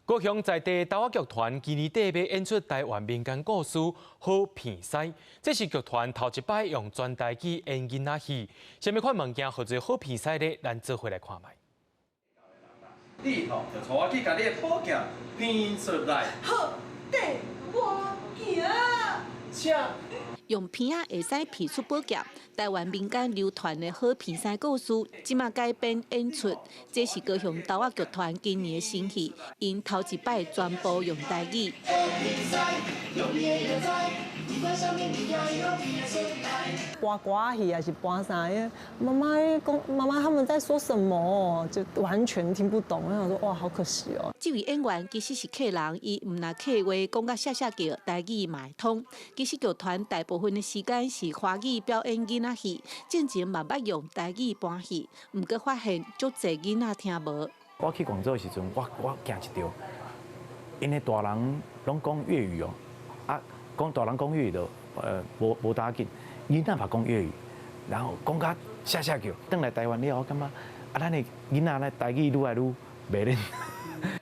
高雄在地兜仔劇團今年底欲演出台灣民間故事《好鼻師》，這是劇團頭一擺用全台語演囡仔戲。啥物款物件號做好鼻師咧？咱做伙來看覓。你吼就帶我去共你的寶劍鼻出來。好，綴我行。請。用鼻仔會使鼻出寶劍，台灣民間流傳的好鼻師故事，這馬改編演出，這是高雄兜仔劇團今年的新戲，𪜶頭一擺全部用台語。搬歌仔戲還是搬啥？媽媽講，媽媽他們在說什麼？就完全聽不懂。我想說，哇，好可惜哦。這位演員其實是客人，伊毋但客話講甲謝謝叫，台語嘛會通。其實劇團大部分的時間是華語表演囡仔戲，進前嘛捌用台語搬戲，毋過發現足濟囡仔聽無。我去廣州的時陣，我驚一跳，𪜶的大人攏講粵語哦，啊，講大人講粵語就無打緊。囡仔嘛講粵語，然後講甲謝謝叫，轉來台灣了後，我感覺啊，咱的囡仔咧台語愈來愈袂練。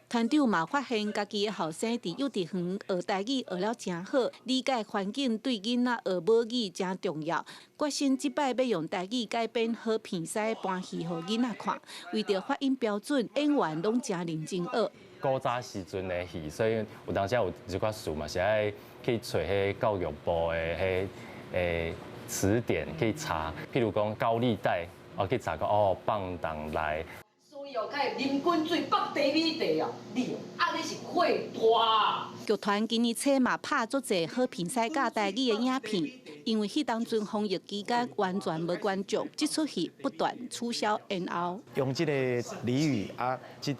團長嘛發現家己的後生佇幼稚園學台語學了誠好，理解環境對囡仔學母語誠重要，決心這擺欲用台語改編好鼻師搬戲予囡仔看，為著發音標準，演員攏誠認真學。古早時陣的戲，所以有當時有一寡詞嘛是愛去揣彼教育部的彼詞典去查，譬如講高利貸，我去查講哦放蕩來。所以哦，較會啉滾水、北茶米茶啊，你啊，你是火大。劇團今年初嘛拍足濟好鼻師教台語的影片，因為彼當陣防疫期間完全無觀眾，這齣戲不斷取消延後。用這個俚語啊，這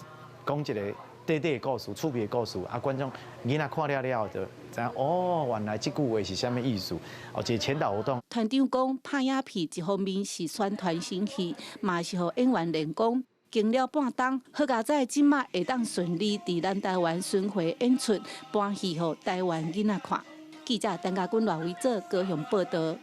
講一個短短的故事、趣味的故事，啊，觀眾囡仔看了了後就知影哦，原來這句話是啥物意思。哦，一個前導活動。團長講，拍影片一方面是宣傳新戲，嘛是予演員練功。經了半冬，好佳哉，這馬會當順利佇咱台灣巡迴演出，搬戲予台灣囡仔看。記者陳家軍、賴維哲高雄報道。